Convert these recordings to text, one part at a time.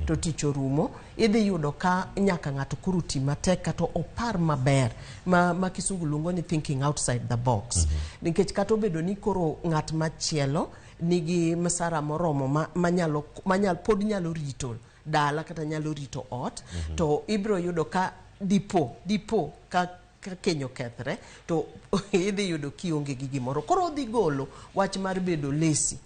to tich orumo. Idhi yudo ka nyaka ng'ato koro ti matek kata opar maber ma kisungu luongo ni thinking outside the box. Nikech kata obedo ni koro ng'at machielo nigi msara moromo ma pod nyalo rito dala kata nyalo rito ot, to ibiro yudo ka dipo ka keny okethre to idhi yudo kionge gi gimoro. Koro odhi golo wach mar bedo lazy.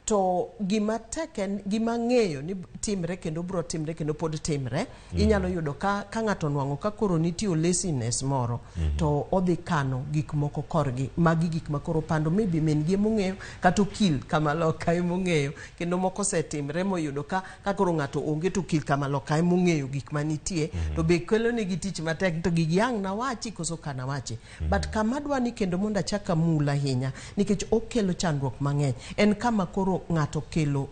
To gima tek en gima ng'eyo ni timre kendo bro timre kendo pod timre. Inyalo yudo ka ng'ato onwang'o ka koro nitie laziness moro, to odhi kano gik moko korgi. Magi gik ma koro pando, maybe min gi emong'eyo kata okil kama loka emong'eyo, kendo moko osetimre moyudo ka koro ng'ato onge to okil kama loka emong'eyo gik manitie. To be kelo negi tich matek to gigi ang' nawachi koso ka nawachi. But kama adwa ni kendo mondo achak amul ahinya nikech okelo chandruok mang'eny en kama koro ng'ato kelo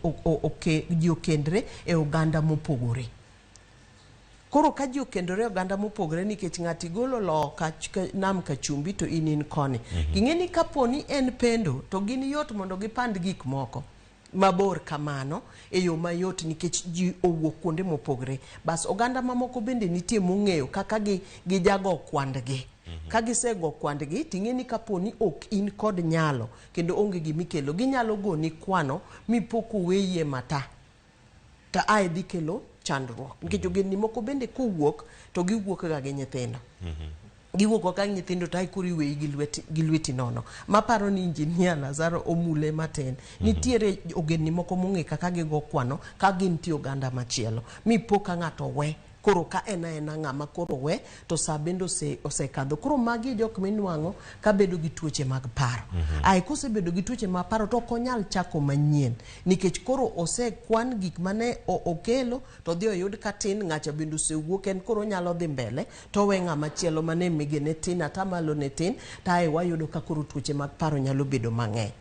ji okendre e oganda mopogore. Koro ka ji okendore e oganda mopogore, nikech ng'ato igolo loka nam kachumbi to in koni. Ging'e ni kapo ni en pendo to gin yot mondo gipand gik moko mabor kamano e yo mayot nikech ji owuok kuonde mopogore. Bas oganda mamoko bende nitie mong'eyo kaka gijago kwandgi. Ka gisego kwandgi ting'e ni kapo ni ok in kod nyalo kendo onge gimikelo, ginyalo goni kwano mipo koweyie mata to ae dhi kelo chandruok nikech ogendni moko bende kowuok to giwuok ga gi nyithindo. Giwuok ka nyithindo to ae koro iweyi gi lweti nono. Maparo ni Engineer Lazaro omule matin. Nitiere ogendni moko mong'e kaka gigo kwano ka gintie oganda machielo mipo ka ng'ato we koro ka en aena ng'ama koro we to sa bende osekadho. Koro magi e jok minwang'o ka bedo gi tuoche mag paro. Ae kosebedo gi tuoche mag paro to ok onyal chako manyien nikech koro osekwan gik mane okelo to odhi oyud ka tin, ng'acha bende osewuok, en koro onyalo dhi mbele to owe ng'ama chielo mane mige ne tin, atamalo ne tin, to ae wayudo ka koro tuoche mag paro nyalo bedo mang'eny.